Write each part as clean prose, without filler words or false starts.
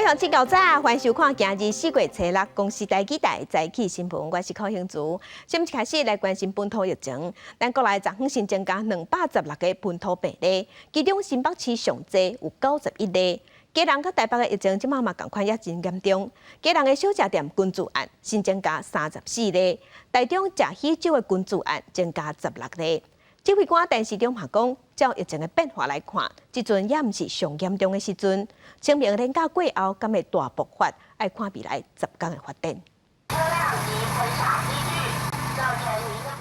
鄉親厚早，歡迎收看今日四月初六公視台語台早起新聞，我是柯興竹。先開始來關心本土疫情，咱國內昨昏新增加216個本土病例，其中新北市上濟有91例。基隆佮台北的疫情這馬嘛仝款也真嚴重，基隆的小食店群聚案新增加34例，台中食喜酒的群聚案增加16例。指揮官陳時中嘛講，照疫情的變化來看，這陣猶毋是上嚴重的時陣。清明連假過後，敢會大爆發？愛看未來10天的發展。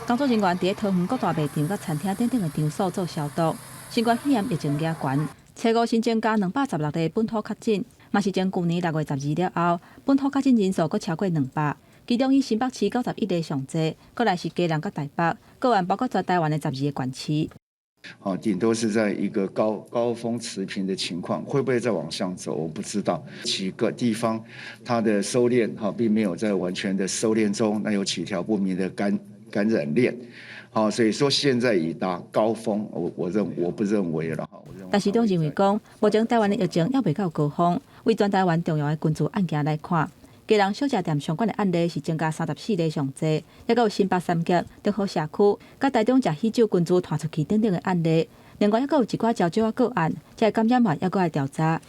工作人員佇桃園各大賣場佮餐廳等等的場所做消毒。新冠肺炎疫情加懸，初五新增加216例本土確診，嘛是從舊年6月12了後，本土確診人數閣超過200。其中以新北市91例上濟，過來是基隆佮台北，個案包括全台灣的12個縣市。好，頂多是在一個高高峰持平的情況，會不會再往上走？我不知道。幾個地方它的收斂哈，並沒有在完全的收斂中，那有幾條不明的感染鏈。好，所以說現在已達高峰，我不認為了。但是都認為講，目前台灣的疫情猶未到高峰，為全台灣重要的群聚案件來看，基隆小食店相關的案例是增加34例上濟，猶閣有新北三峽、中和社區、佮台中食喜酒群聚傳出去等等的案例。另外，猶閣有一寡焦少仔個案，這个感染源猶閣愛調查。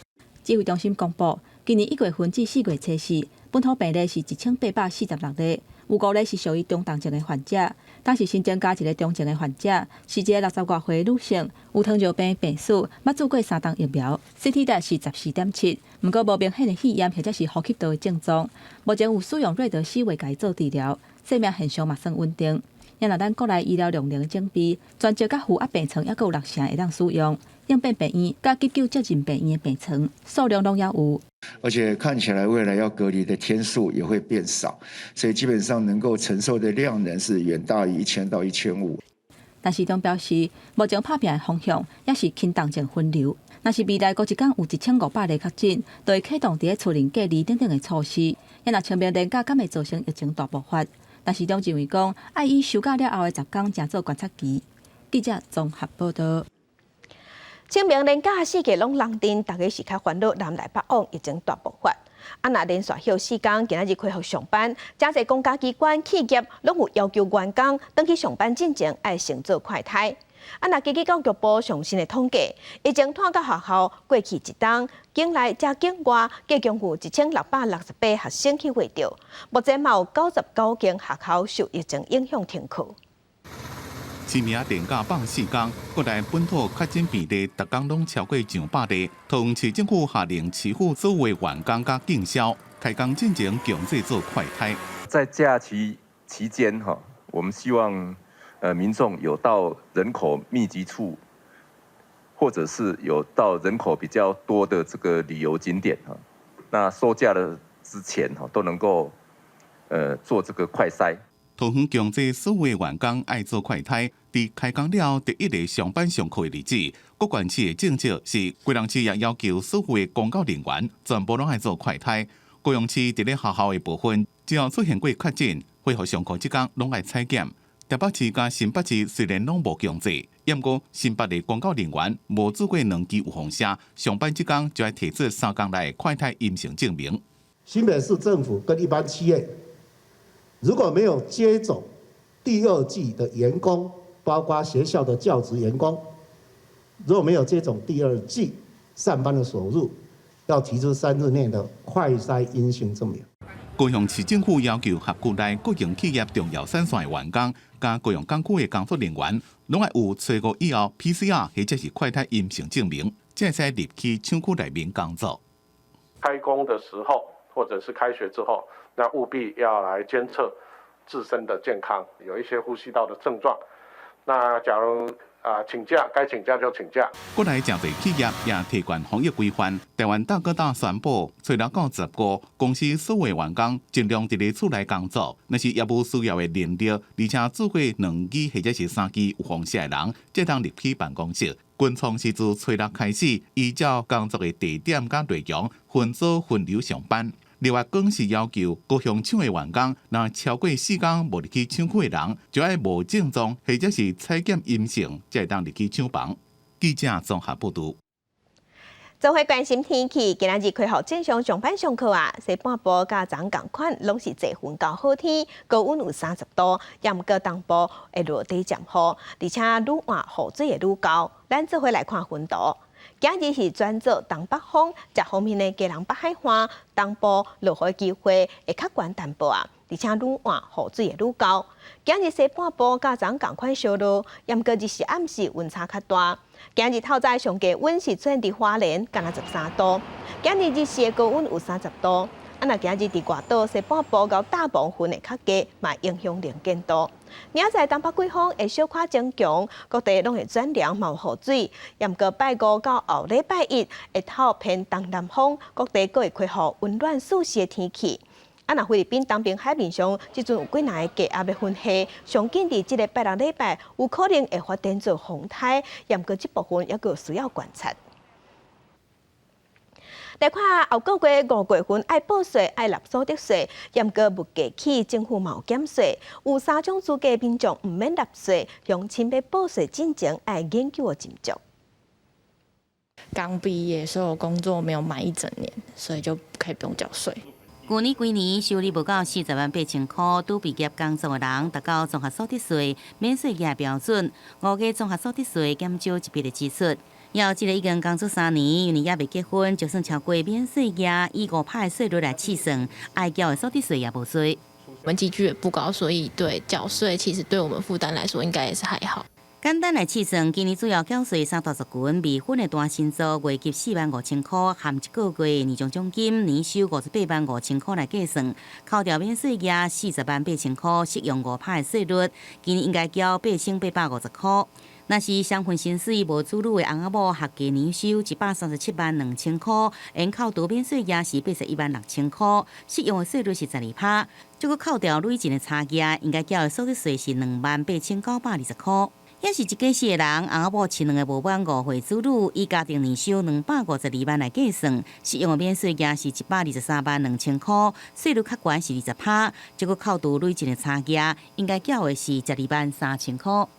指揮中心公布，今年1月份至4月初四，本土病例是1846例，有五例是屬於中重症的患者。當時新增加一個中症的患者，是一个60外歲女性，有糖尿病病史，捌注過三針疫苗，CT 值是14.7，毋過無明顯的肺炎或者是呼吸道的症狀。目前有使用瑞德西韋共伊做治療，生命現象嘛算穩定。也若咱國內醫療量能的準備，專職佮負壓病床猶閣有六成會當使用，應變病院佮急救責任病院的病床數量攏猶有。而且看起來未來要隔離的天數也會變少，所以基本上能夠承受的量能是遠大於1000到1500。陳時中表示，目前拍拚的方向也是輕重症分流。若是未來閣一工有1500例確診，就會啟動佇咧厝內隔離等等的措施。也若清明連假敢會造成疫情大爆發？陳時中認為講，愛以收假了後的10天正做觀察期。記者綜合報道。清明連假四界攏人陣，大家是較煩惱南來北往疫情大爆發。啊，若連續歇4工，今仔日恢復上班，誠濟公家機關企業攏有要求員工轉去上班進前愛先做快篩。啊，若根據教育部上新的統計，疫情拖到學校過去一冬，境內加境外計共有1668學生去染著，目前嘛有99間學校受疫情影響停課。清明連假放4工，國內本土確診病例逐工攏超過上百例。桃園市政府下令市府所有員工佮警消開工進前強制做快篩。在假期期間，哈，我們希望民眾有到人口密集處，或者是有到人口比較多的這個旅遊景點，哈，那收假的之前，哈，都能夠做這個快篩。桃園強制所有員工愛做快篩，佇開工了後第一个上班上課的日子，各縣市的政策是，基隆市也要求所有的公教人員全部攏愛做快篩。高雄市佇咧學校的部分，只要出現過確診，恢復上課這工攏愛採檢。台北市佮新北市雖然攏無強制，毋過新北的公教人員無注過兩劑預防射，上班這工就愛提出3工內快篩陰性證明。新北市政府跟一般企業，如果沒有接種第二劑的員工，包括學校的教職員工，如果沒有接種第二劑，上班的首日要提出3日內的快篩陰性證明。高雄市政府要求轄區內國營企業重要產線的員工，佮高雄港區的工作人員，攏愛有初五以後 PCR 或者是快篩陰性證明，才會使入去廠區內面工作。開工的時候，或者是開學之後，那務必要來監測自身的健康，有一些呼吸道的症狀。那假如啊請假，該請假就請假。國內誠濟企業也提懸防疫規範。台灣大哥大宣布，初六到15，公司所有員工盡量佇咧厝內工作。若是業務需要的能力，而且注過兩劑或者是三劑預防射的人，才通入去辦公室。軍創是自初六開始，依照工作的地點佮內容分組分流上班。另外，更是要求高雄廠的員工，若超過4工無入去廠區的人，就愛無症狀或者是採檢陰性，才會當入去廠房。記者綜合報道。做伙關心天氣，今仔日恢復正常上班上課啊，西半部佮昨昏仝款，攏是濟雲到好天，高溫有30度，也毋過東部會落短暫雨，而且愈晚雨水會愈厚。咱做伙來看雲圖，今日是轉做東北風，這方面的基隆北海岸東部落雨機會會較懸淡薄仔。而且愈晚雨水會愈厚。今日西半部佮昨昏仝款小落，也毋過日時暗時溫差較大。今日透早上低溫是出現佇花蓮，敢若13度。今日日時的高溫有30度。啊，若今日佇外島西半部佮大鵬雲會較濟，嘛影響能見度。明仔載東北季風會小可增強，各地攏會轉涼，嘛有雨水。也毋過拜五到後禮拜一會透偏東南風，各地閣會恢復溫暖舒適的天氣。啊，若菲律賓東邊海面上，這陣有幾若個低壓的雲系，上緊佇這个拜六禮拜有可能會發展做風颱，也毋過這部分猶閣需要觀察。來看後個月5月份愛報稅、愛納所得稅，也毋過物價起，政府嘛有減稅，有三種資格民眾毋免納稅，鄉親欲報稅進前愛研究斟酌。剛畢業，所以我工作沒有滿一整年，所以就可以不用繳稅。舊年規年收入無夠40萬8千箍，拄畢業工作的人達到綜合所得稅免稅額標準，五月綜合所得稅減少一筆的支出。要這个已經工作3年，因為猶未結婚，就算超過免稅額，以5%的稅率來試算，愛繳的所得稅也無稅。我們級距也不高，所以對繳稅其實對我們負擔來說應該也是還好。簡單來試算，今年主要繳稅三大族群，未婚的單身族月入4萬5千箍，含一個月年終獎金，年收58萬5千箍來計算，扣掉免稅額40萬8千箍，適用五趴的稅率，今年應該繳8850箍。若是雙份薪水無子女的翁仔某，合計年收137萬2千箍，應扣除免稅額是81萬6千箍，適用的稅率是12%，這閣扣掉累進的差額，應該繳的所得稅是28,920箍。也是一家四个人，翁仔某飼兩个無滿5歲子女，以家庭年收252萬來計算，適用的免稅額是123萬2千箍，稅率較懸是20%，這閣扣除累進的差額，應該繳的是12萬3千箍。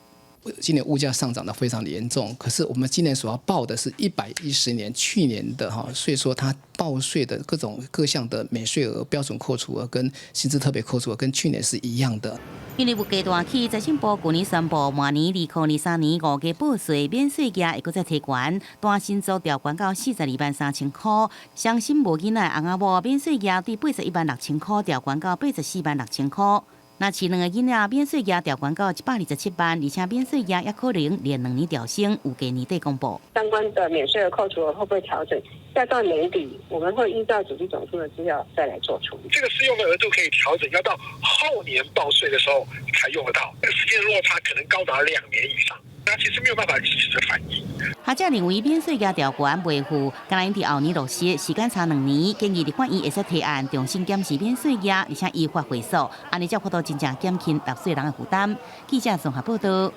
今年物價上漲得非常的嚴重，可是我們今年所要報的是110年去年的哈，所以說它報稅的各種各項的免稅額、標準扣除額跟薪資特別扣除額跟去年是一樣的。因為物價大起，財政部舊年宣布，明年2023年5月報稅免稅額會閣再提懸，單身族調懸到42萬3千箍，雙薪無囡仔的翁仔某免稅額對81萬6千箍調懸到84萬6千箍。若飼兩個囡仔，免稅額調懸到127萬，而且免稅額也可能連2年調升，預計年底公布。相關的免稅額扣除額會不會調整？再到年底，我們會依照主計總處的資料再來做處理。這個適用的額度可以調整，要到後年報稅的時候才用得到，這個時間落差可能高達2年以上。那其實沒有辦法及時的反應。學者認為免稅額調懸袂赴，敢若𪜶佇後年落實，時間差2年，建議立法院會使提案重新檢視免稅額，而且依法回溯，按呢才有法度真正減輕納稅人的負擔。記者綜合報道。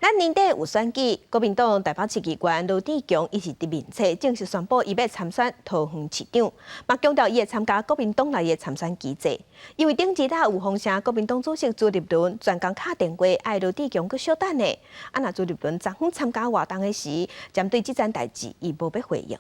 咱年底有選舉，國民黨台北市議員羅智強伊是佇面冊正式宣布，伊欲參選桃園市長，嘛強調伊會參加國民黨內的參選機制。因為頂日仔有風聲，國民黨主席朱立倫專工敲電話愛羅智強閣小等咧。啊，若朱立倫昨昏參加活動的時，針對這件代誌，伊無欲回應。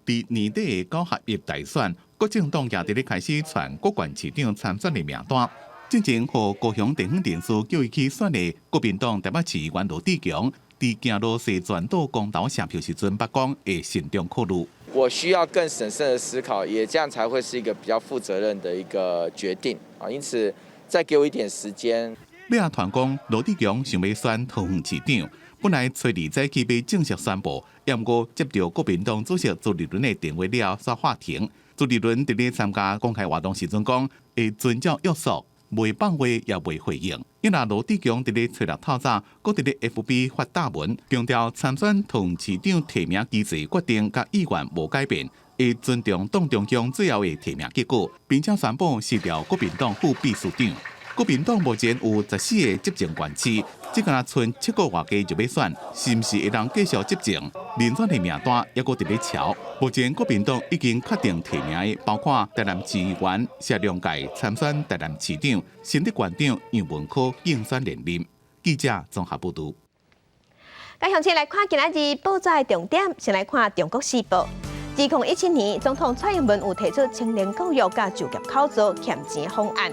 佇年底的九合一大選，各政黨也佇咧開始傳各縣市長參選的名單。進前予高雄地方電視叫伊去選的國民黨台北市議員羅智強，佇行路踅全島公投寫票時陣，捌講會慎重考慮。我需要更審慎的思考，也這樣才會是一個比較負責任的一個決定啊。因此，再給我一點時間。尾仔傳講羅智強想欲選桃園市長，本來初二早起欲正式宣布，也毋過接著國民黨主席朱立倫的電話了後，煞喊停。朱立倫佇咧參加公開活動時陣講，會遵照約束。袂放話，也袂回應。因若羅智強佇咧初六透早，閣佇咧 FB 發貼文，強調參選桃園市長提名機制決定佮意願無改變，會尊重黨中央最後的提名結果，並且宣布辭掉國民黨副秘書長。國民黨目前有14個執政縣市，這敢若賰7個外加就欲選，是毋是會當繼續執政？遴選的名單猶閣佇咧敲。目前國民黨已經確定提名的，包括台南市議員謝龍介參選台南市長，新竹縣長楊文科競選連任。記者綜合報導。鄉親來看今仔日報紙的重點，先來看《中國時報》。2017年，總統蔡英文有提出青年教育佮就業口座儉錢方案，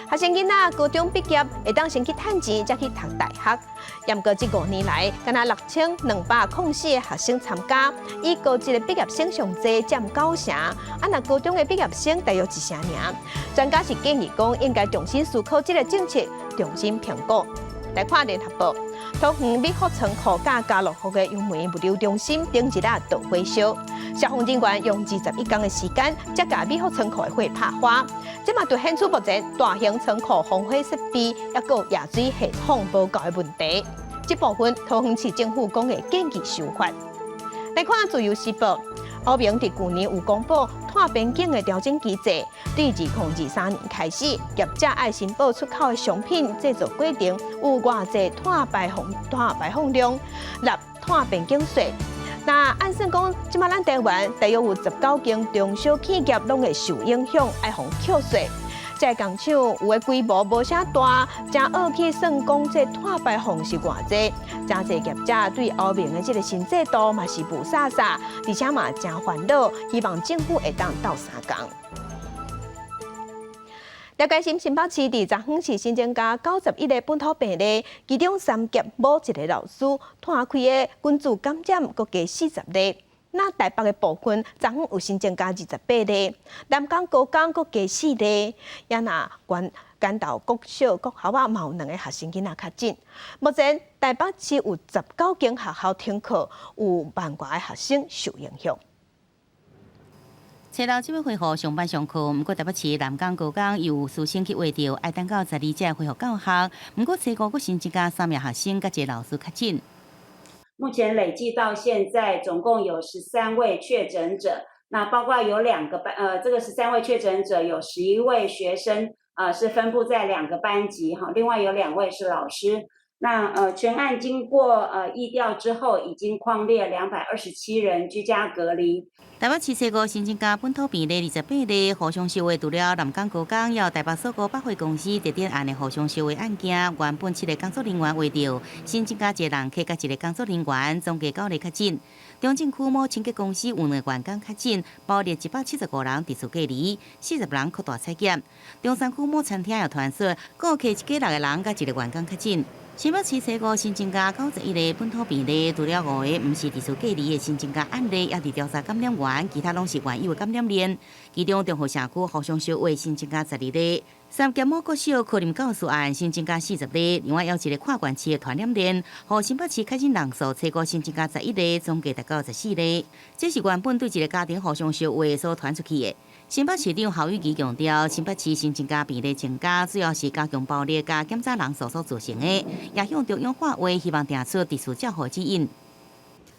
學生囡仔高中畢業會當先去趁錢，才去讀大學。毋過這5年來，敢若6204個學生參加，以高職的畢業生上濟佔9成，啊若高中的畢業生大約1成爾。專家是建議講，應該重新思考這個政策，重新評估。來看聯合報，桃園美福倉庫佮家樂福的楊梅物流中心頂一日著火燒，消防人員用21工的時間，才共美福倉庫的火拍花。這嘛凸顯出目前大型倉庫防火設備抑閣壓水系統無夠的問題。這部分桃園市政府講會建議修法。來看自由時報，歐盟佇舊年有公布碳邊境的調整機制，對2023年開始，業者愛申報出口的商品製造過程有偌濟碳排放量，納碳邊境稅。那按算講，這馬咱台灣大約有19間中小企業攏會受影響，愛予扣稅。這个工廠有的規模無啥大，誠惡去算講這碳排放是偌濟，誠濟業者對歐盟的這个新制度嘛是霧煞煞，而且嘛誠煩惱，希望政府會當鬥相共。來關心新北市佇昨昏是新增加91个本土病例，其中三峽某一个老師拖開的群聚感染，閣加40例。那台北的部分，昨昏有新增加28例，南港高工閣加四例，也若關關島國小國校仔嘛有兩个學生囡仔確診。目前台北市有19間學校停課，有萬外个學生受影響。初六這欲恢復上班上課，毋過台北市南港高工有師生去畫著，愛等到12才會恢復教學。毋過初五閣新增加三名學生佮一个老師確診。目前累計到現在，總共有13位確診者，那包括有兩個班，這個十三位確診者有11位學生，是分布在兩個班級，哈，另外有兩位是老師。那全案經過疫調之後，已經匡列227人居家隔離。台北市初五新增加本土病例28例，互相相話除了南港高工，也有台北數個百貨公司地點案的互相相話案件，原本七个工作人員話著，新增加一个人客佮一个工作人員，總計九个確診。中正區某清潔公司有兩个員工確診，包列175人佇厝隔離，40人擴大採檢。中山區某餐廳又傳出顧客一家六個人佮一个員工確診。新北市初五新增加91个本土病例，除了五个毋是佇厝隔離的新增加案例，抑佇調查感染源，其他攏是原有的感染鏈。其中中和社區互相相話新增加12例，三峽某國小柯林教師案新增加40例，另外有一个跨縣市的傳染鏈，予新北市確診人數初五新增加11个，總計達到14例。這是原本對一个家庭互相相話所傳出去的。新北市長侯友宜強調，新北市新增加病例增加，主要是加強暴力佮檢查人數所造成的，也向中央發話，希望訂出特殊照護指引。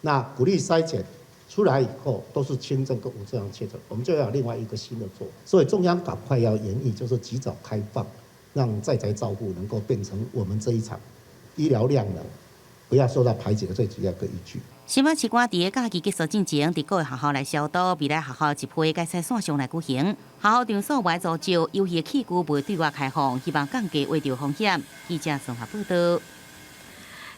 那鼓勵篩檢出來以後，都是輕症跟無症狀確診，我們就要有另外一個新的做。所以中央趕快要研議，就是及早開放，讓在宅照護能夠變成我們這一場醫療量能不要受到排擠的最主要一個依據。新北市趕佇个假期結束進前，佇各个學校來消毒，未來學校集會改採線上來舉行。學校場所袂租借，遊戲器具袂對外開放，希望降低秽著風險。記者綜合報道。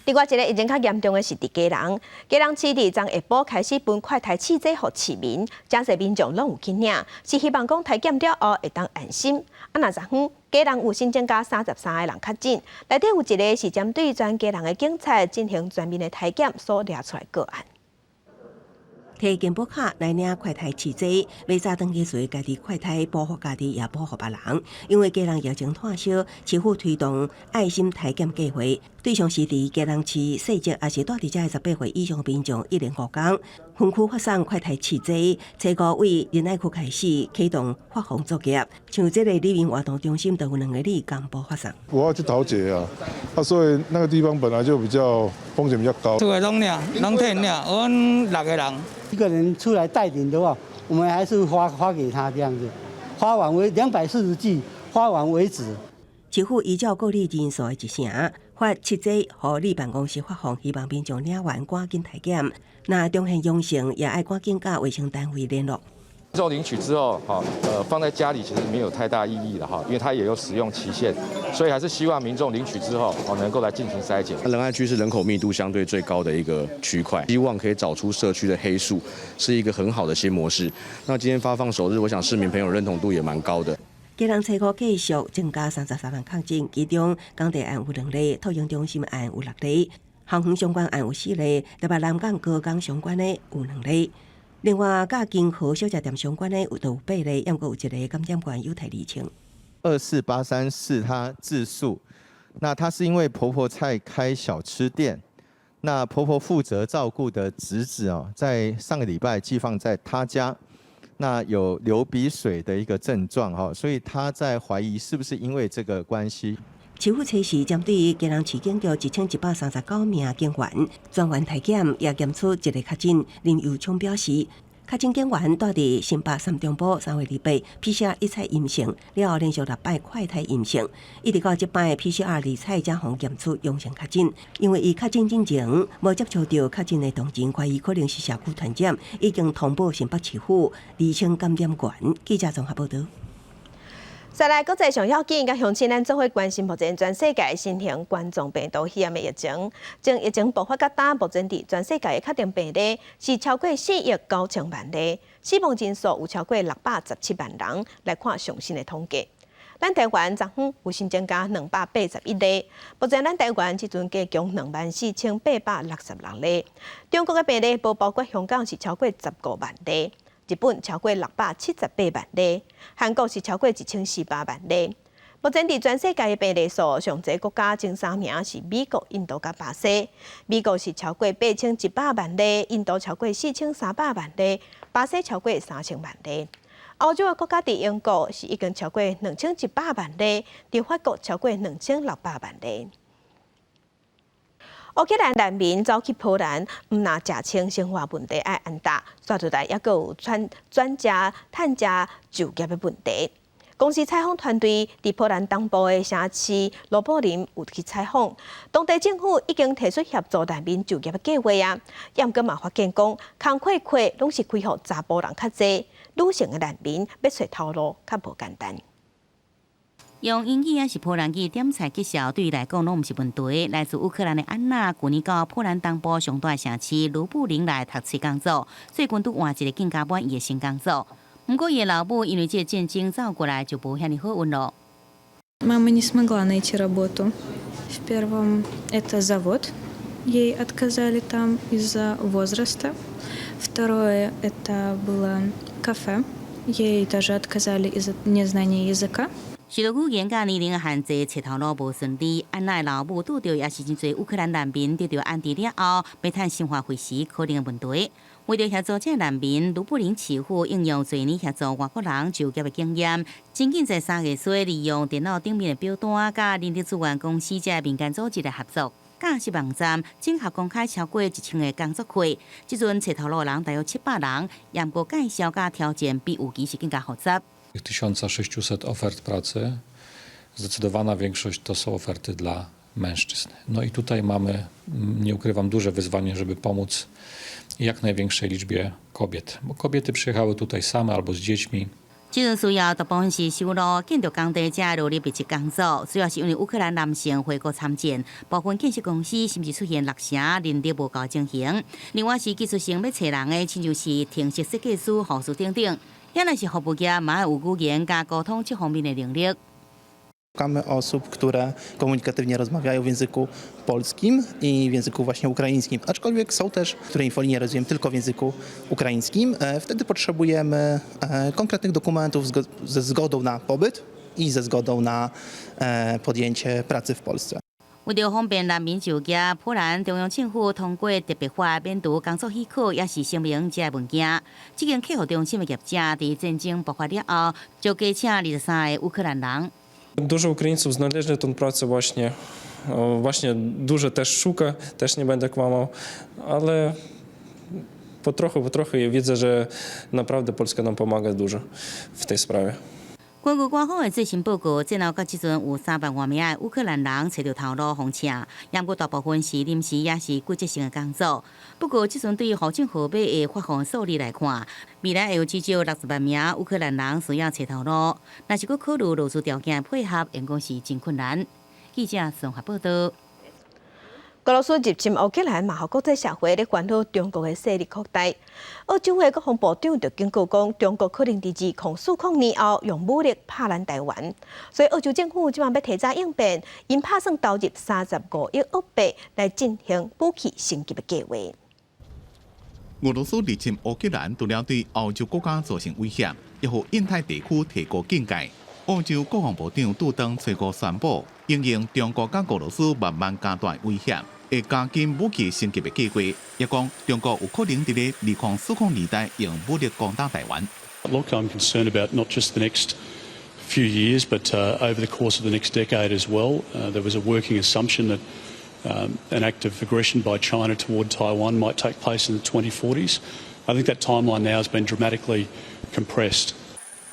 另外一个疫情較嚴重的是佇基隆，基隆市佇昨下晡開始分快篩試劑予市民，誠濟民眾攏有去領，是希望講篩檢了後會當安心。啊，若昨昏基隆有新增加33个人確診，內底有一个是針對全基隆的警察進行全面的篩檢所掠出來個案。提健保卡來領快篩試劑，欲早轉去時，家己快篩保護家己，也保護別人。因為基隆疫情湠燒，市府推動愛心篩檢計劃，對象是佇基隆市細則，抑是住佇遮的18歲以上民眾，一連5工，分區發送快篩試劑，初五對仁愛區開始啟動發放作業。像這个里民活動中心，就有兩个里公布發送。我要去桃捷啊，啊，所以那個地方本來就比較風險比較高。厝內攏領，攏替領，阮六個人。一個人出來帶領的話，我們還是發發給他這樣子，發完為240劑，發完為止。市府依照各里人數的一成，發7劑予里辦公室發放，希望民眾領完趕緊篩檢。若中現陽性，也愛趕緊佮衛生單位聯絡。民眾領取之後，哈，放在家裡其實沒有太大意義了，哈，因為它也有使用期限，所以還是希望民眾領取之後，哦，能夠來進行篩檢。仁愛區是人口密度相對最高的一個區塊，希望可以找出社區的黑數，是一個很好的新模式。那今天發放首日，我想市民朋友認同度也蠻高的。基隆初五繼續增加33人確診，其中工地案有兩例，托嬰中心案有六例，校園相關案有四例，台北南港高工相關的有兩例。另外，佮金河小食店相關的有都有八例，猶閣有一个感染源有待釐清。 24834，他自訴，那他是因為婆婆在開小吃店，那婆婆負責照顧的侄子哦，在上個禮拜寄放在他家，那有流鼻水的一個症狀哈，所以他在懷疑是不是因為這個關係。市府測試針對基隆市警局1139名警員，專員體檢也檢出一个確診。林右昌表示，確診警員蹛佇新北三重埔3月28 PCR 一採陰性，了後連續六擺快篩陰性，一直到這擺 PCR 二採才予檢出陽性確診。因為伊確診進前無接觸著確診的同仁，懷疑可能是社區傳染，已經通報新北市府釐清感染源。記者綜合報導。再來國際上要緊，佮鄉親咱做伙關心目前全世界新型冠狀病毒肺炎的疫情。從疫情爆發到今，目前佇全世界的確診病例是超過4億9千萬例，死亡人數有超過617萬人。來看上新的統計，咱台灣昨昏有新增加281例，目前咱台灣這陣加強24,866例。中國的病例無包括香港是超過15萬例。日本超過678萬例，韓國是超過1400萬例。目前佇全世界的病例數，上濟國家前三名是美國、印度佮巴西。美國是超過8100萬例，印度超過4300萬例，巴西超過3000萬例。歐洲的國家佇英國是已經超過2100萬例，佇法國超過2600萬例。烏克蘭難民走去波蘭，毋若食穿生活問題愛按答，煞落來猶閣有轉轉食趁食就業的問題。公視採訪團隊佇波蘭東部的城市盧布林有去採訪，當地政府已經提出協助難民就業的計劃啊。毋過嘛發現講，工課缺攏是開予查埔人較濟，女性的難民欲揣頭路較無簡單。用英語抑是波蘭語點菜介紹，對伊來講攏毋是問題。來自烏克蘭的安娜，舊年到波蘭東部上大城市盧布林來讀冊工作，最近拄換一个更加滿意的新工作。毋過伊的老母因為這个戰爭走過來，就無遐爾好運囉。 Мама не смогла найти работу. В первом это завод, ей отказали там из-за возраста. Второе это было кафе, ей даже отказали из-за незнания языка. 受著語言佮年齡的限制，揣頭路無順利。安娜的老母拄著也是真濟烏克蘭難民得著安置了後，欲趁生活費時可能的問題。為著協助這難民，盧布林市府應用濟年協助外國人就業的經驗，真緊在3月初利用電腦頂面的表單，佮人力資源公司這民間組織來合作，架設網站，整合公開超過1000个工作缺。這陣揣頭路人大約700人，毋過介紹佮條件比預期是更加複雜。 1600 ofert pracy, zdecydowana większość to są oferty dla mężczyzn. No i tutaj mamy, nie ukrywam, duże wyzwanie, żeby pomóc jak największej liczbie kobiet, bo kobiety przyjechały tutaj same albo z dziećmi. 這陣需要大部分是修路、建築工地這勞力密集工作，主要是因為烏克蘭男性回國參戰，部分建設公司甚至出現六成人力無夠情形。另外是技術性欲揣人的，親像是程式設計師、護士等等。抑若是服務業，嘛愛有語言佮溝通這方面的能力。 Szukamy osób, które komunikatywnie rozmawiają w języku polskim i w języku właśnie ukraińskim, aczkolwiek są też, które infolinię realizują tylko w języku ukraińskim. Wtedy potrzebujemy konkretnych dokumentów ze zgodą na pobyt i ze zgodą na podjęcie pracy w Polsce. 為著方便難民就業，波蘭中央政府通過特別法免除工作許可，抑是聲明這个文件。這間客服中心的業者佇戰爭爆發了後，就加請23个烏克蘭人。 Dużo Ukraińców znaleźli tę pracę właśnie, właśnie dużo też szuka, też nie będę kłamał, ale po trochu, po trochu ja widzę, że naprawdę Polska nam pomaga dużo w tej sprawie. 根據官方的最新報告，戰後到這陣有3萬外名的烏克蘭人揣著頭路予請，毋過大部分是臨時抑是季節性的工作。不過，這陣對戶籍號碼的發放數字來看，未來會有至少60萬名烏克蘭人需要揣頭路。若是閣考慮勞資條件的配合，應該是真困難。記者綜合報道。俄羅斯入侵烏克蘭，嘛予國際社會咧煩惱中國的勢力擴大。澳洲的國防部長就警告講，中國可能佇2040年後用武力拍咱台灣。所以澳洲政府這擺欲提早應變，𪜶拍算投入35億澳幣來進行武器升級的計劃。俄羅斯入侵烏克蘭，除了對歐洲國家造成威脅，也予印太地區提高警戒。澳洲國防部長杜登初五宣布，因應中國佮俄羅斯慢慢加大威脅，會加緊武器升級的計劃。伊講中國有可能佇咧2040年代用武力攻打台灣。 Look, I'm concerned about not just the next few years, but over the course of the next decade as well. There was a working assumption that an act of aggression by China toward Taiwan might take place in the 2040s. I think that timeline now has been dramatically compressed.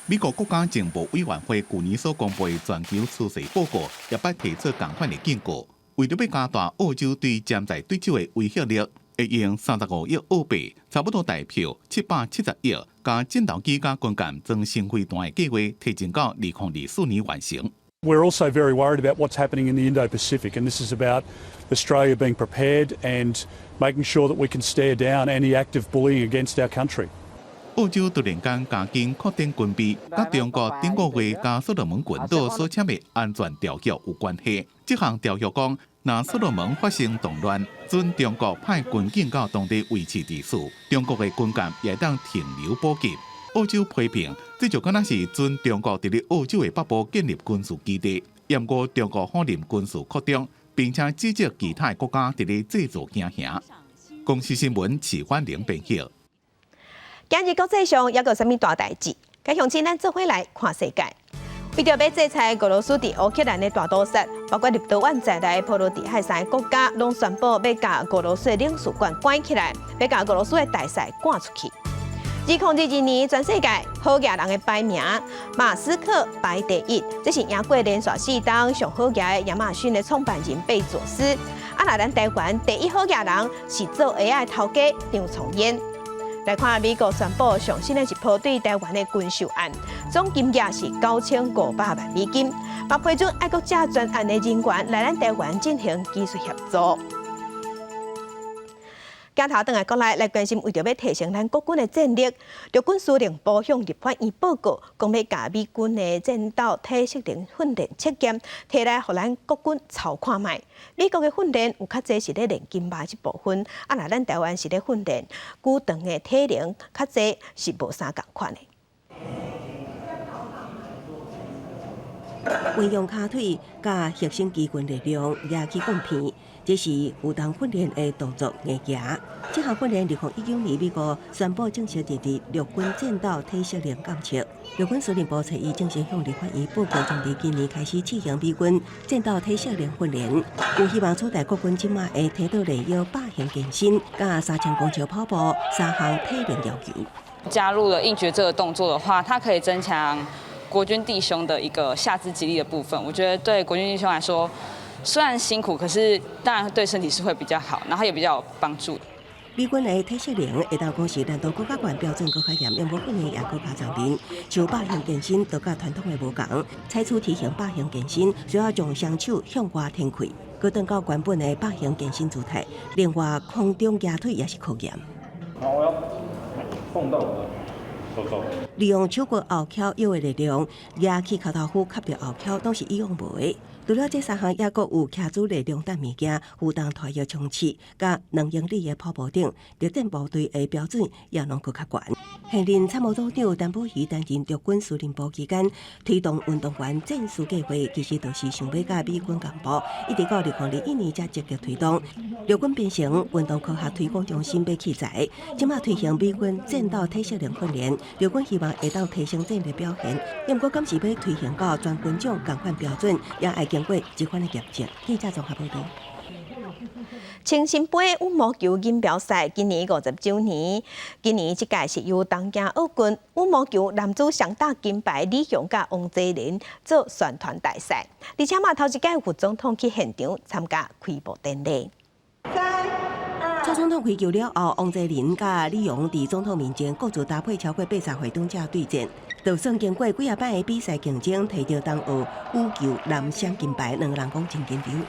美國國家情報委員會舊年所公布的全球趨勢報告，也捌提出仝款的警告，為著欲加大澳洲對潛在對手的威脅力，會用35億澳幣，差不多台票770億，共戰鬥機佮軍艦裝新飛彈的計劃提前到2024年完成。 We're also very worried about what's happening in the Indo-Pacific, and this is about Australia being prepared and making sure that we can stare down any act of bullying against our country. 澳洲突然間加緊擴展軍備，佮中國頂個月佮所羅門群島所簽的安全條約有關係。這項條約講，若所羅門發生動亂，準中國派軍警到當地維持秩序，中國的軍艦也會當停留補給。澳洲批評，這就敢若是準中國佇咧澳洲的北部建立軍事基地，毋過中國否認軍事擴張，並且指責其他國家佇咧製造驚嚇。公視新聞齊歡玲編譯。今日國際上猶閣有啥物大代誌？共鄉親咱做伙來看世界。為著欲制裁俄羅斯佇烏克蘭的大屠殺，包括立陶宛在內波羅的海三个國家，攏宣布欲共俄羅斯的領事館關起來，欲共俄羅斯的大使趕出去。2022年全世界好額人的排名，馬斯克排第一，這是贏過連續4冬上好額的亞馬遜的創辦人貝佐斯。啊，若咱台灣第一好額人是做鞋仔的頭家張聰燕。來看美國宣布上新的一波對台灣的軍售案，總金額是9500萬美金，嘛批准愛國者專案的人員來咱台灣進行技術協助。鏡頭轉來國內來關心，為著欲提升咱國軍的戰力，陸軍司令部向立法院報告，講欲共美軍的戰鬥體適能訓練測驗，提來予咱國軍操看覓。美國的訓練有較濟是咧練筋肉這部分，啊，若咱台灣是咧訓練舉重的體能，較濟是無啥仝款的。運用跤腿佮核心肌群力量攑起摃片，這是負重訓練的動作硬行。這項訓練2019年美國宣布正式入列陸軍戰鬥體適能監測。陸軍司令部初一正式向立法院報告，將佇今年開始試行美軍戰鬥體適能訓練，有希望取代國軍這馬的體倒練腰百項健身，佮3000公尺跑步三項體能要求。加入了硬舉這個動作的話，它可以增強國軍弟兄的一個下肢肌力的部分。我覺得對國軍弟兄來說，雖然辛苦，可是當然對身體是會比較好，然後也比較有幫助。美軍的體適能會當講是難度閣較懸，標準閣較嚴，毋過訓練也閣較全面。像百項健身就佮傳統的無仝，採取體型百項健身，需要將雙手向外展開，閣轉到原本的百項健身姿態。另外，空中舉腿也是考驗。好，我要碰到我的手肘。利用手骨後翹腰的力量，舉起跤頭趺磕著後翹，攏是以往無的。除了這三項，猶閣有騎舉力量等物件，負重拖藥衝刺，佮2英里的跑步等，特戰部隊的標準也攏閣較懸。現任參謀總長陳寶儀擔任陸軍司令部期間，推動運動員戰士計劃，其實就是想欲佮美軍共步，一直到2021年才積極推動。陸軍編成運動科學推廣中心買器材，這馬推行美軍戰鬥體適能訓練，陸軍希望會當提升戰力表現。毋過，敢是欲推行到全軍種仝款標準，也愛經過這款的驗證。記者綜合報道。清新杯羽毛球錦標賽今年50週年，今年這屆是由東京奧運羽毛球男子雙打金牌李雄佮王齊麟做宣傳大使，而且嘛頭一屆副總統去現場參加開幕典禮。蔡總統開球了後，王齊麟佮李雄佇總統面前各自搭配超過80歲長者對戰，就算經過幾仔擺的比賽競爭，提著東奧羽球男雙金牌，兩個人講真緊張。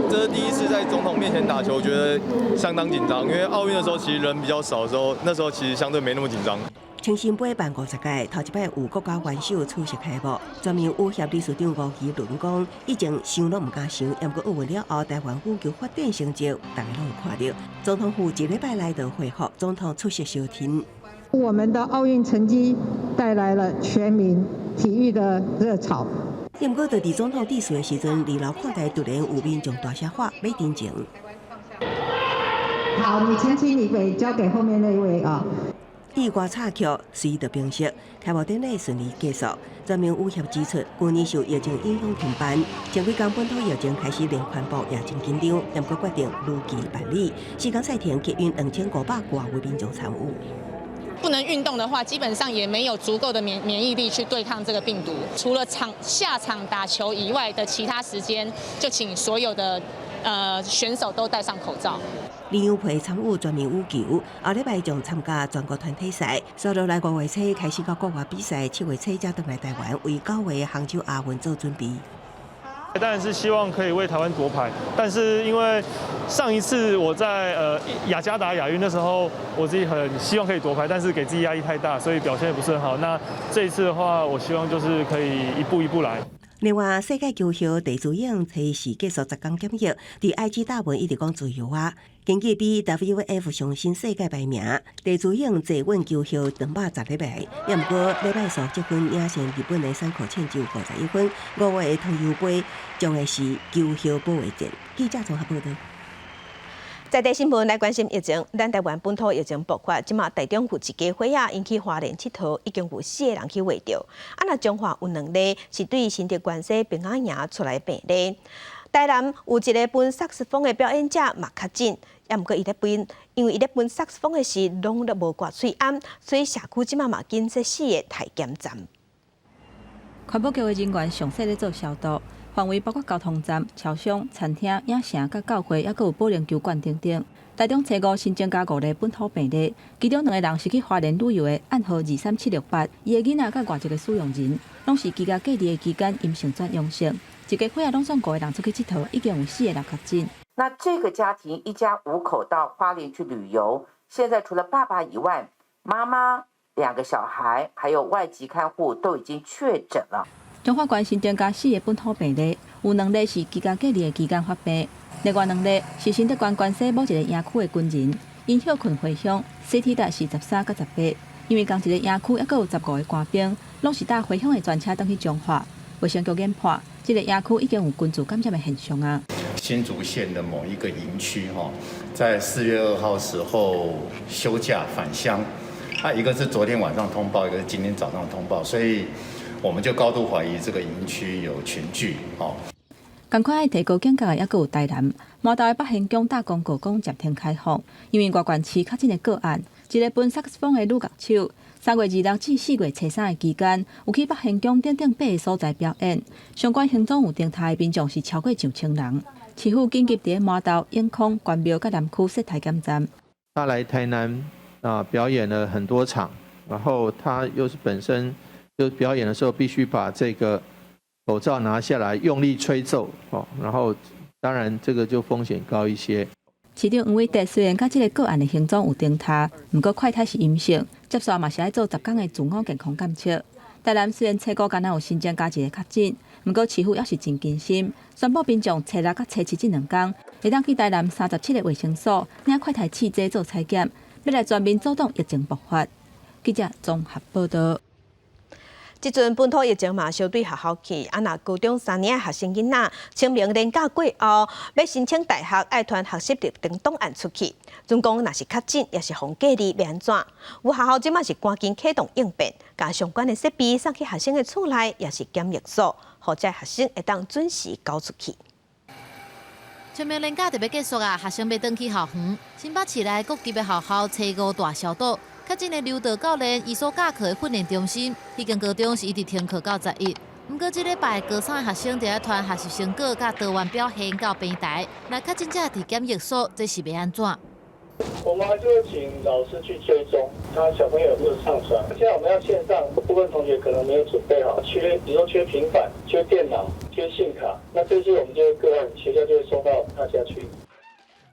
這是第一次在總統面前打球，我覺得相當緊張，因為奧運的時候其實人比較少的時候，那時候其實相對沒那麼緊張。清新杯辦50屆，頭一擺有國家元首出席開幕。全民羽協理事長吳怡倫講，以前想攏毋敢想，毋過奧運了後，台灣羽球發展成績，大家攏有看著。總統府一禮拜來就恢復，總統出席相挺。我們的奧運成績帶來了全民體育的熱潮。毋過，就佇總統致辭的時陣，二樓看台突然有民眾大聲喊欲陳情。好，你澄清，你給交給後面那位啊。意外插曲隨著平息，開幕典禮順利結束。全民羽協指出，舊年受疫情影響停辦，前幾工本土疫情開始連傳播，也真緊張，毋過決定如期辦理。時間賽程吸引2500多位民眾參與。不能運動的話，基本上也沒有足夠的免疫力去對抗這個病毒。除了場下場打球以外的其他時間，就請所有的選手都戴上口罩。林洋配參與全民羽球，後禮拜將參加全國團體賽。紲落來5月初開始到國外比賽，7月初才轉來台灣，為9月杭州亞運做準備。當然是希望可以為台灣奪牌，但是因為上一次我在雅加達亞運的時候，我自己很希望可以奪牌，但是給自己壓力太大，所以表現也不是很好。那這一次的話，我希望就是可以一步一步來。另外，世界球後鄭姿穎測試結束10天檢疫，佇 IG 貼文一直講自由啊。根據 BWF 上新世界排名，鄭姿穎坐穩球後210禮拜，也毋過禮拜四積分領先日本的山口茜只有51分。5月的湯尤杯將會是球後保衛戰。記者綜合報導。在地新聞來關心疫情，咱台灣本土疫情爆發，這馬台中有一家伙仔，𪜶去花蓮𨑨迌，已經有四個人去穢著。啊，若彰化有兩例是對新竹關西平仔營出來病例。台南有一个吹薩克斯風的表演者嘛確診，也毋過伊咧吹，因為伊咧吹薩克斯風的時攏咧無掛喙罨，所以社區這馬嘛緊設四个篩檢站。環保局的人員詳細咧做消毒，範圍包括交通站、超商、餐廳、影城、佮教會，抑閣有保齡球館等等。台中初五新增加五例本土病例，其中兩个人是去花蓮旅遊的，案號23768，伊的囡仔佮外籍的使用人，攏是居家隔離的期間陰性轉陽性。一家伙仔攏總五個人出去𨑨迌，已經有四個人確診。那這個家庭一家五口到花蓮去旅遊，現在除了爸爸以外，媽媽、兩個小孩，還有外籍看護都已經確診了。彰化縣新增加四个本土病例，有兩例是居家隔離的期間發病，另外兩例是新竹縣關西某一個營區的軍人，𪜶歇睏回鄉，CT 值是13佮18，因為仝一个營區猶閣有15個官兵，攏是搭回鄉的專車轉去彰化。衛生局研判，這个營區已經有群聚感染的現象啊。新竹縣的某一個營區，哈，在4月2號時候休假返鄉，啊，一個是昨天晚上通報，一個是今天早上通報，所以我們就高度懷疑這個營區有群聚，哦。仝款愛提高警覺的，猶閣有台南，麻豆的北興宮大公告講暫停開放，因為外縣市確診的個案，一个吹薩克斯風的女樂手，3月26至4月初3的期間，有去北興宮等等八个所在表演，相關行蹤有偵查的民眾是超過上千人。市府緊急佇麻豆、永康、關廟佮南區設篩檢站。他來台南啊表演了很多場，然後他又是本身就表演的時候必須把這個口罩拿下來用力吹奏，哦，然後當然這個就風險高一些。市長黃偉哲雖然佮這个個案的行蹤有偵查，毋過快篩是陰性，接續嘛是愛做10天的自我健康監測。台南雖然初五敢若有新增加一个確診，毋過市府猶是真謹慎，宣布民眾初六佮初七這兩工會當去台南37个衛生所領快篩試劑做採檢，欲來全面阻擋疫情爆發。記者綜合報導。這陣本土疫情嘛，相對學校去，啊若高中三年的學生囡仔，清明連假過後，欲申請大學，愛傳學習歷程檔案出去。準講若是確診，抑是予隔離，欲按怎？有學校這馬是趕緊啟動應變，共相關的設備送去學生的厝內，抑是檢疫所，予這學生會當準時交出去。清明連假就欲結束啊，學生欲轉去校園。新北市內各級的學校初五大消毒，確診的柔道教練伊所教課的訓練中心，彼間高中是一直停課到11。毋過這禮拜高三的學生著愛傳學習成果佮多元表現到平台，來確診者佇檢疫所，這是欲按怎？我們還是會請老師去追蹤，他小朋友有沒有上傳。現在我們要線上，部分同學可能沒有準備好，缺，比如說缺平板、缺電腦、缺信卡，那這些我們就會個案，學校就會送到他家去。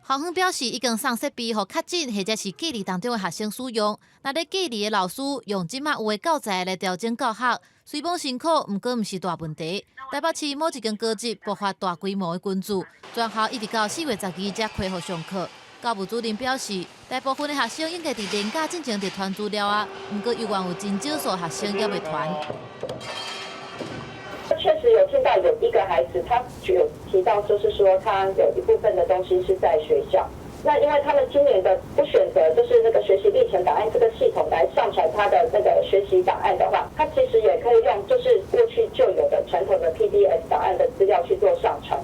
校方表示，已經送設備予確診或者是隔離當中的學生使用。若咧隔離的老師用這馬有的教材來調整教學，雖罔辛苦，毋過毋是大問題。台北市某一間高職爆發大規模的群聚，全校一直到4月12才恢復上課。教務主任表示，大部分的學生應該佇連假進前就傳資料啊，毋過猶原有真少數學生猶未傳。確實有聽到有一個孩子，他有提到，就是說他有一部分的東西是在學校。那因為他們今年的不選擇就是那個學習歷程檔案這個系統來上傳他的那個學習檔案的話，他其實也可以用就是過去就有的傳統的 PDF 檔案的資料去做上傳。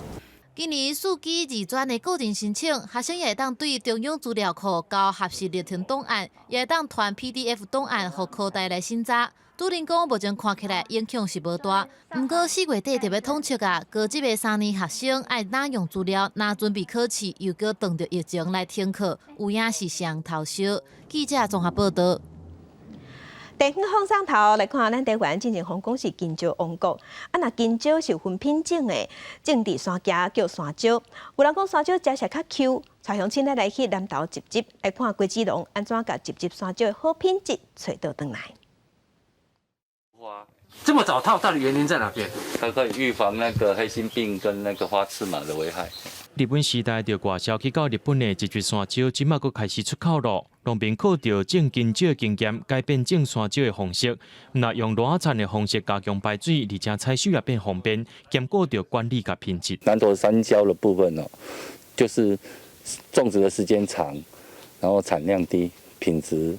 今年四級二專的個人申請，學生也會當對中央資料庫交學習歷程檔案，也會當傳 PDF 檔案予科大來審查。主任講，目前看起來影響是無大，毋過4月底就欲統測啊，高職的三年學生愛哪用資料，哪準備考試，又閣撞著疫情來停課，有影是雙頭燒。記者綜合報道。地方放送頭來看，咱台灣進前風講是香蕉王國。啊，若香蕉是分品種的，種佇山崎叫山蕉。有人講山蕉食起來較 Q，帶鄉親咱來去南投集集來看果子農按怎共集集山蕉的好品質揣倒轉來。這麼早套，到底原因在哪邊？它可以預防那個黑星病跟那個花翅蟎的危害。日本時代就外銷去到日本的集集山蕉，這馬閣開始出口咯。農民靠著種香蕉的經驗，改變種山蕉的方式，毋但用熱產的方式加強排水，而且採收也變方便，兼顧著管理佮品質。南投山蕉的部分哦，就是種植的時間長，然後產量低，品質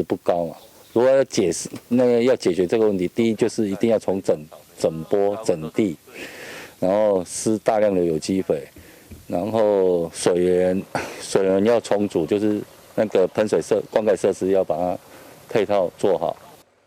不高嘛。如果要解釋，那個要解決這個問題，第一就是一定要從整整坡整地，然後施大量的有機肥，然後水源要充足，就是那個噴水設灌溉設施要把它配套做好。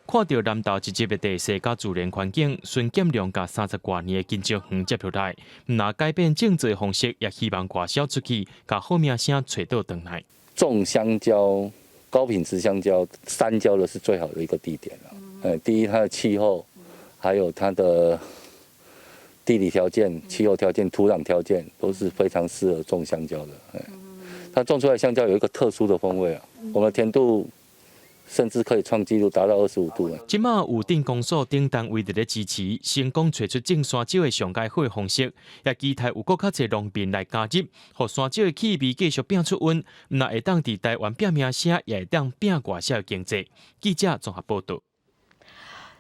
看著南投集集的地勢佮自然環境，孫建良共30外年的香蕉園接落來，毋但改變種植方式，也希望外銷出去，共好名聲揣倒轉來。種香蕉。高品質香蕉，山蕉的是最好的一個地點了。第一，它的氣候，還有它的地理條件、氣候條件、土壤條件都是非常適合種香蕉的。它種出來香蕉有一個特殊的風味啊。我們的甜度甚至可以創紀錄達到25度。這馬有鎮公所等單位佇咧支持，成功揣出種山蕉的上佳好的方式，也期待有閣較濟農民來加入，予山蕉的氣味繼續拼出韻，毋但會當佇台灣拼名聲，也會當拼外銷經濟。記者綜合報道。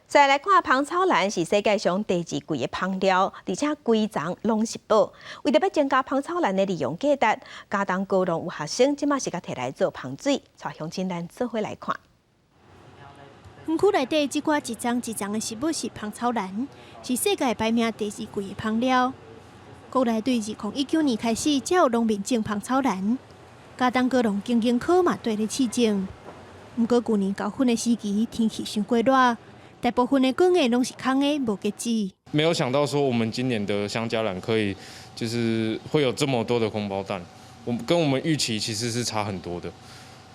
再來看芳草蘭是世界上第二貴的芳料，而且規叢攏是寶。為著欲增加芳草蘭的利用價值，嘉東高農有學生這馬是共提來做芳水，帶鄉親咱做伙來看。園區內底這寡一叢一叢的植物是芳草蘭，是世界排名第二貴的芳料。國內對2019年開始，才有農民種芳草蘭。嘉東高農經營科嘛綴咧試種。毋過舊年授粉的時期，天氣傷過熱，大部分的果葉攏是空的，無結籽。沒有想到說我們今年的香莢蘭可以，就是會有這麼多的空包蛋，我們跟我們預期其實是差很多的。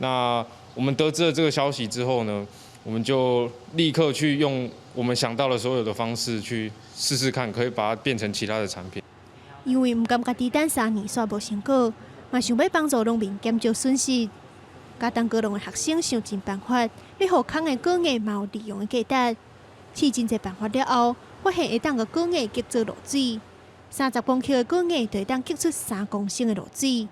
那我們得知了這個消息之後呢，我們就立刻去用我們想到的所有的方式去試試看，可以把它變成其他的產品。因為毋甘家己等3年煞無成果，嘛想欲幫助農民減少損失。嘉東高農的學生想盡辦法，欲予空的果葉嘛有利用的價值。試真濟辦法了後，發現會當共果葉激做露水，30公克的果葉就會當激出3公升的露水。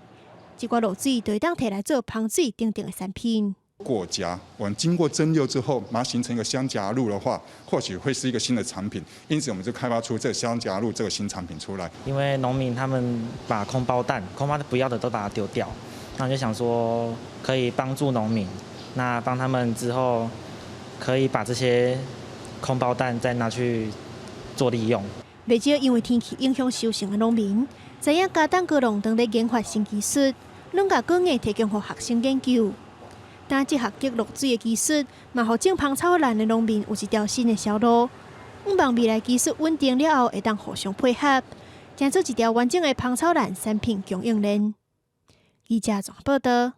這寡露水就會當提來做芳水等等的產品。果莢，我們經過蒸餾之後，把它形成一個香莢露的話，或許會是一個新的產品。因此，我們就開發出這個香莢露這個新產品出來。因為農民他們把空包蛋、空包不要的都把它丟掉，那就想說可以幫助農民，那幫他們之後可以把這些空包蛋再拿去做利用。袂少因為天氣影響收成的農民，知影佳冬果農當咧研發新技術，攏共果藝提供予學生研究。但這項激落水的技術，嘛予種芳草蘭的農民有一條新的銷路。向望未來技術穩定了後，會當互相配合，成做一條完整的芳草蘭產品供應鏈。記者綜合報道。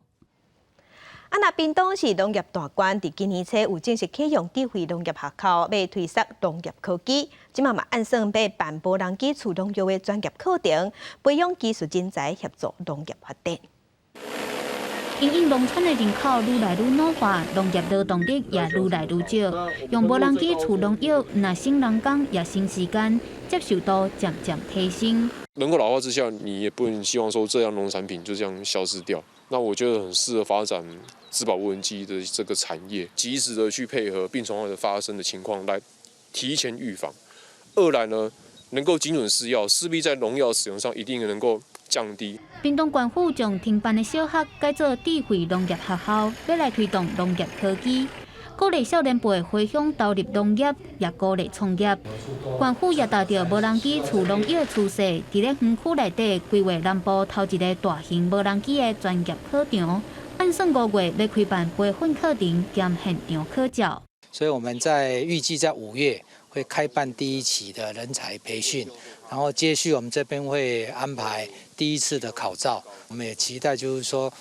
啊，若屏東是農業大縣，佇今年初有正式啟用智慧農業學校，欲推捒農業科技。這馬嘛按算欲辦無人機除農藥的專業課程，培養技術人才，協助農業發展。因應農村的人口愈來愈老化，農業勞動力也愈來愈少。用無人機除農藥，若省人工也省時間，接受度漸漸提升。人口老化之下，你也不能希望說這樣農產品就這樣消失掉。那我覺得很適合發展植保無人機的這個產業，及時的去配合病蟲害的發生的情況來提前預防。二來呢，能夠精準施藥，勢必在農藥使用上一定能夠降低。屏東縣府將停辦的小學改做智慧農業學校，欲來推動農業科技，鼓勵少年輩回鄉投入農業，也鼓勵創業。縣府也踏著無人機除農藥的趨勢，佇咧園區內底規劃南部頭一个大型無人機的專業考場，按算5月欲開辦培訓課程兼現場考照。所以我們在預計在5月會開辦第一期的人才培訓，然後接續我們這邊會安排第一次的考照。我們也期待就是說，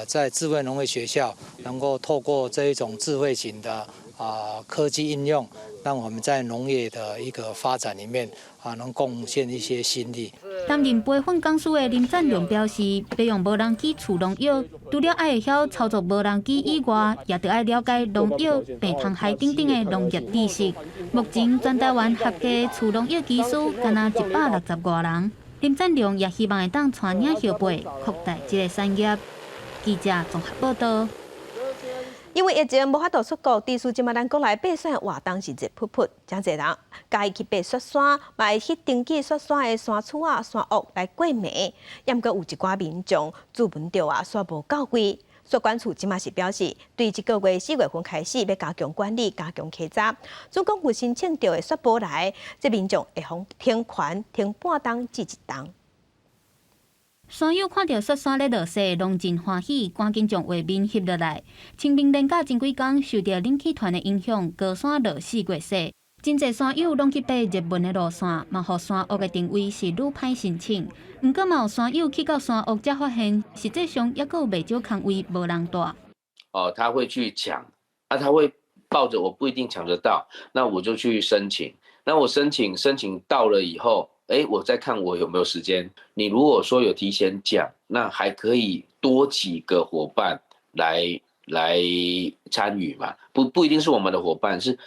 在智慧農業學校能夠透過這一種智慧型的科技應用，讓我們在農業的一個發展裡面能貢獻一些心力。擔任培訓講師的林贊龍表示，欲用無人機除農藥，除了愛會曉操作無人機以外，也著愛了解農藥、病蟲害等等的農業知識。目前全台灣合格除農藥技師敢若160外人。林贊龍也希望會當帶領後輩擴大這个產業。記者綜合報道。因為疫情無法度出國，致使這馬咱國內爬山活動是熱噗噗，誠濟人佮意去爬雪山，嘛會去登記雪山的山厝仔、山屋來過暝。猶毋過有一寡民眾注文著啊，煞無到位。雪管處這馬是表示，對這個月4月份開始，欲加強管理、加強稽查。總共有申請著的雪堡來，這民眾會予停權停半冬至一冬。山友看著雪山咧落雪，攏真歡喜，趕緊將畫面翕落來。清明連假前幾工，受著冷氣團的影響，高山落4月雪。真濟山友攏去爬熱門的路線，嘛予山屋的訂位是愈歹申請。毋過嘛有山友去到山屋才發現，實際上猶閣有袂少空位無人蹛。哦，他會去搶，啊，他會抱著我不一定搶得到，那我就去申請。那我申請申請到了以後，欸，我再看我有沒有時間。你如果說有提前講，那還可以多幾個夥伴來參與嘛，不一定是我們的夥伴，是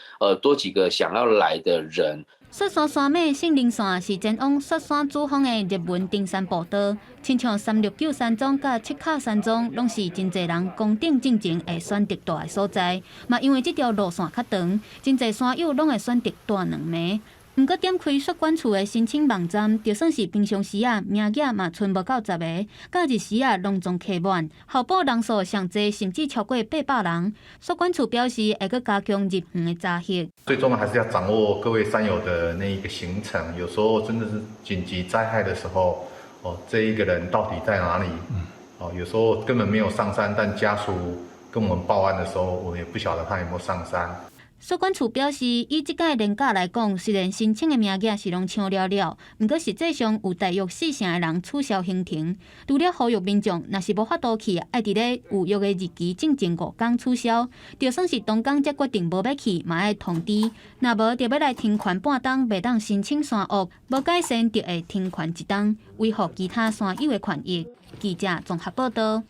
多幾個想要來的人。雪山山脈聖靈線是前往雪山主峰的熱門登山步道，親像369山莊佮七卡山莊，攏是真濟人攻頂進前會選擇蹛的所在。嘛，因為這條路線較長，真濟山友攏會選擇蹛兩暝。毋過點開雪管處的申請網站，就算是平常時啊，名額嘛賰無夠10个，假日時啊攏總客滿，候補人數上濟，甚至超過800人。雪管處表示會閣加強入園的查核。最終還是要掌握各位山友的那一個行程，有時候真的是緊急災害的時候，哦，這一個人到底在哪裡？哦，有時候根本沒有上山，但家屬跟我們報案的時候，我們也不曉得他有沒有上山。雪管處表示，以這屆連假來講，雖然申請的名額是攏搶了了，毋過實際上有大約4成的人取消行程。除了呼籲民眾，若是無法度去，愛佇咧預約的日期進前5工取消。就算是當工才決定無欲去，嘛愛通知。若無，就欲來停權半冬，袂當申請山屋；無改善，就會停權一冬，維護其他山友的權益。記者綜合報道。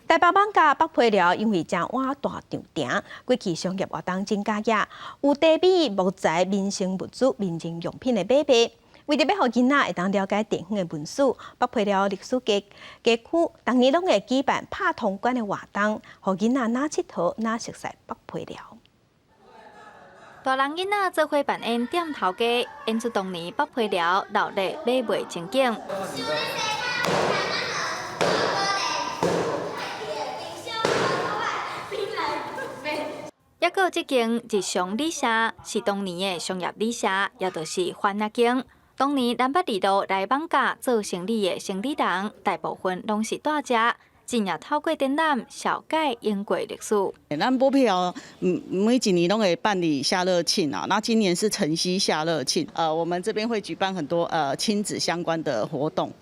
台北艋舺北皮寮因為正倚大稻埕，過去商業活動真活躍，有茶米、木材、民生物資、民生用品的買賣。為著欲予囡仔會當了解地方的文史，北皮寮歷史街區逐年攏會舉辦拍銅管的活動，予囡仔若𨑨迌若熟似北皮寮。大人囡仔做伙扮演店頭家，演出當年北皮寮鬧熱買賣情景。猶抑閣這間日常旅社是當年的商業旅社，也就是番仔間。當年南北二路來艋舺做生理的生理人，大部分攏是蹛遮，真正透過展覽紹介英國歷史。咱剝皮寮每一年攏會辦理夏樂慶啊，那今年是晨曦夏樂慶，我們這邊會舉辦很多親子相關的活動，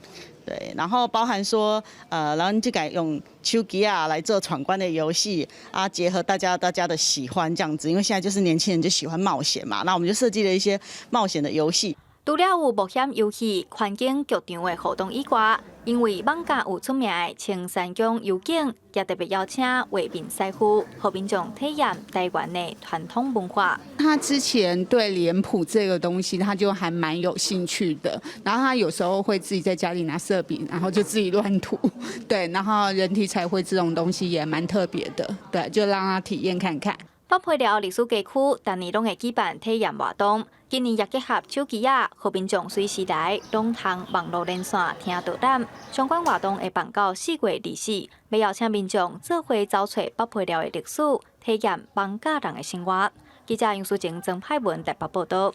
對，然後包含說，咱這個用手機仔來做闖關的遊戲啊，結合大家的喜歡這樣子，因為現在就是年輕人就喜歡冒險嘛，那我們就設計了一些冒險的遊戲。除了有冒險遊戲、環境劇場的活動以外，因為艋舺有出名的青山宮幽景，也特別邀請畫面師傅，予民眾體驗台灣的傳統文化。他之前對臉譜這個東西，他就還蠻有興趣的。然後他有時候會自己在家裡拿色筆，然後就自己亂塗。對，然後人體彩繪這種東西也蠻特別的，對，就讓他體驗看看。北皮寮歷史街區，逐年攏會舉辦體驗活動，今年也結合手機仔，予民眾隨時來，攏通網路連線聽導覽。相關活動會辦到4月24，欲邀請民眾做伙走揣北皮寮的歷史，體驗艋舺人的生活。記者楊淑靜、曾派文台北報道。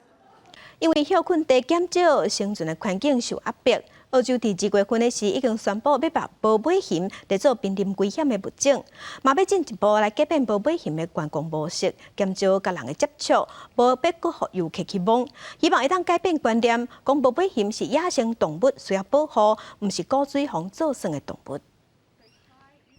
因為歇睏地減少，生存的環境受壓迫。澳洲佇2月份的時，已經宣布欲把無尾熊列做瀕臨危險的物種，嘛欲進一步來改變無尾熊的觀光模式，減少佮人的接觸，無欲閣予遊客去摸。希望會當改變觀念，講無尾熊是野生動物，需要保護，毋是古錐予人做耍的動物。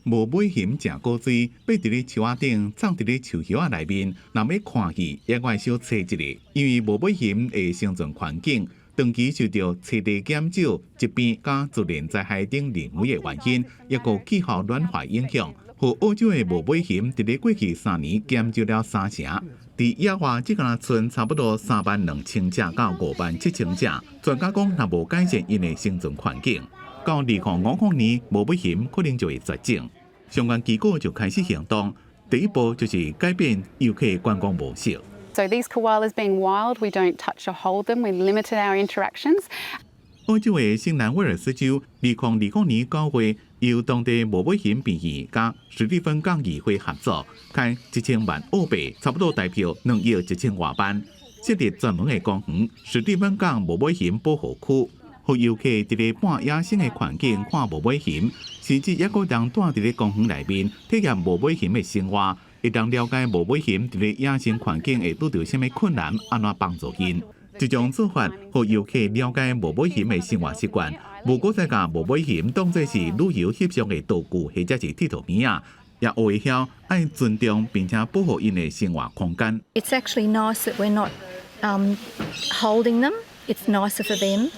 無尾熊誠古錐，爬佇咧樹仔頂，藏佇咧樹葉仔內面，若欲看去，也愛小揣一下，因為無尾熊的生存環境長期受著棲地減少、疾病佮自然災害等人為的原因，抑閣氣候暖化影響，予澳洲的無尾熊佇咧過去3年減少了三成。佇野外，這敢若賰差不多3萬2千隻到5萬7千隻。專家講，若無改善𪜶的生存環境，到2050年，無尾熊可能就會絕種。相關機構就開始行動，第一步就是改變遊客觀光模式。 So these koalas being wild, we don't touch or hold them. We limited our interactions. 澳洲的新南威爾斯州，2020年9月，由當地無尾熊病院佮史蒂芬港議會合作，開1000萬澳幣，差不多台票2億1千外萬，設立專門的公園——史蒂芬港無尾熊保護區，予遊客佇咧半野生的環境看無尾熊，甚至抑閣通蹛佇咧公園內面體驗無尾熊的生活，會當了解無尾熊佇咧野生環境會拄著啥物困難，按怎幫助𪜶。這種做法，予遊客了解無尾熊的生活習慣，無閣再共無尾熊當做是旅遊翕相的道具，或者是𨑨迌物仔，也學會曉愛尊重並且保護𪜶的生活空間。 It's actually nice that we're not holding them. It's nicer for them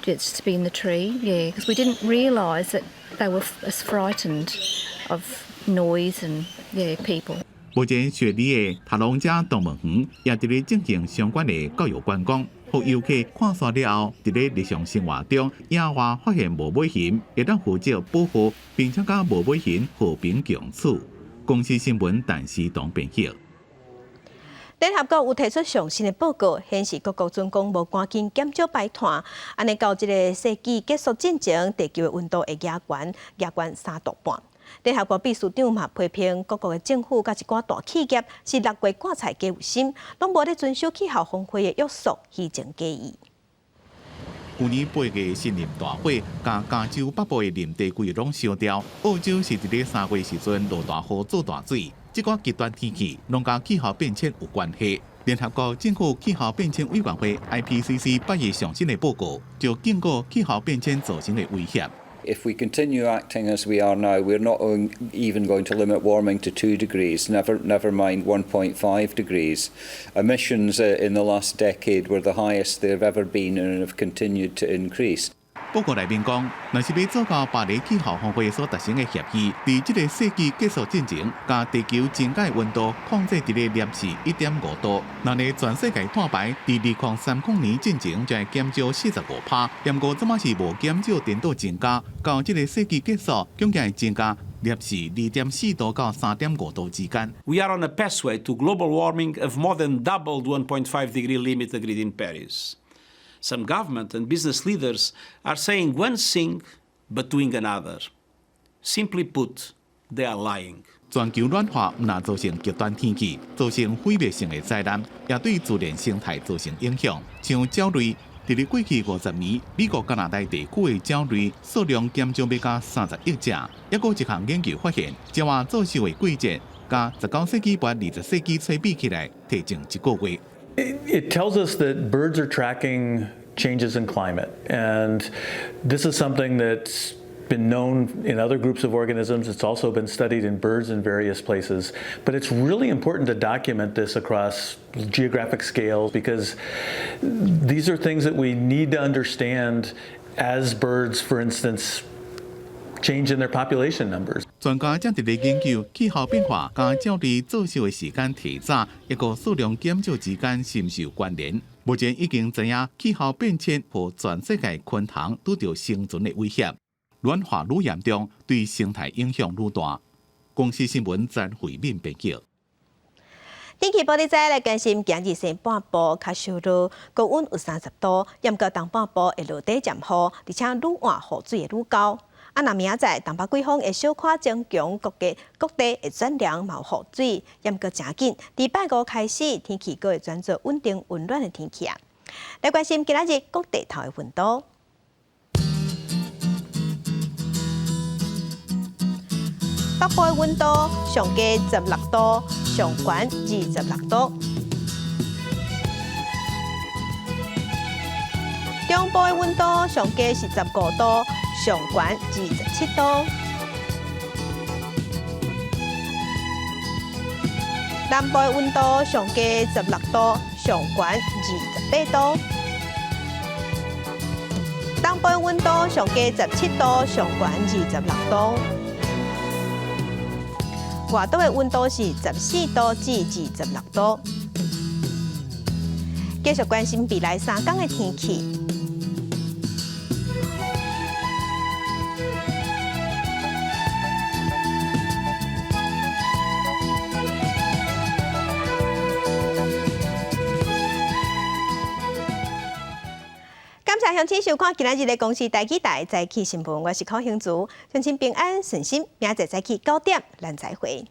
just to be in the tree, yeah, because we didn't realise that they were as frightened of noise and, yeah, people. 目前雪梨的塔隆加動物園也佇咧進行相關的教育觀光，予遊客看煞了後，佇咧日常生活中野外發現無尾熊，會當負責保護，並且佮無尾熊和平共處。公視新聞陳思東編譯。聯合國有提出上新的報告，顯示各國準講無趕緊減少排碳，按呢到這个世紀結束進前，地球的溫度會加懸，加懸3度半。聯合國秘書長嘛批評各國的政府佮一寡大企業是六月割菜雞有心，攏無咧遵守氣候峰會的約束，虛情假意。舊年8月森林大火，共加州北部的林地規攏燒掉。澳洲是佇咧3月時陣落大雨做大水，這寡極端天氣攏佮氣候變遷有關係。聯合國政府氣候變遷委員會 IPCC 8月上新的報告，就警告氣候變遷造成的威脅。 If we continue acting as we are now, we're not even going to limit warming to 2 degrees, never mind 1.5 degrees. Emissions in the last decade were the highest they've ever been and have continued to increase. 報告內面講，若是欲做到巴黎氣候峰會所達成的協議，佇這个世紀結束進前，共地球增加溫度控制佇咧攝氏1.5度，若呢全世界碳排佇2030年進前就會減少45%，毋過這馬是無減少顛倒增加，到這个世紀結束，總計會增加攝氏2.4度到3.5度之間。 We are on a pathway to global warming of more than double the 1.5 degree limit agreed in Paris. Some government and business leaders are saying one thing but doing another. Simply put, they are lying. 全球暖化毋但造成極端天氣，造成毀滅性的災難，也對自然生態造成影響。像鳥類，佇咧過去50年，美國加拿大地區的鳥類數量減少欲到30億隻。抑閣一項研究發現，鳥仔做岫的季節，佮19世紀末20世紀初比起來，提前一個月。 It tells us that birds are tracking changes in climate, and this is something that's been known in other groups of organisms. It's also been studied in birds in various places. But it's really important to document this across geographic scales because these are things that we need to understand as birds, for instance, change in their population numbers. 專家正佇咧研究氣候變化佮鳥類做岫的時間提早，抑閣數量減少之間是毋是有關聯？目前已經知影氣候變遷予全世界昆蟲拄著生存的威脅，暖化愈嚴重，對生態影響愈大。公視新聞詹慧敏編輯。天氣報你知來關心，今日西半部較少落，高溫有30度，毋過東半部會落底漸雨，而且愈晚雨水會愈厚。啊，若明仔載東北季風會小可增強，各地各地會轉涼，嘛有雨水。毋過誠緊，佇拜五開始，天氣閣會轉做穩定溫暖的天氣啊。來關心今仔日各地頭的溫度。北部的溫度上低16度，上懸26度。中部的溫度上低是15度，上懸27度。南部的溫度上低16度，上懸28度。東部的溫度上低17度，上懸26度。外島的溫度是14度至26度。繼續關心未來3天的天氣。感謝鄉親收看今仔日的公視台語台早起新聞，我是柯興竹，鄉親平安順心，明仔載早起9點，咱再會。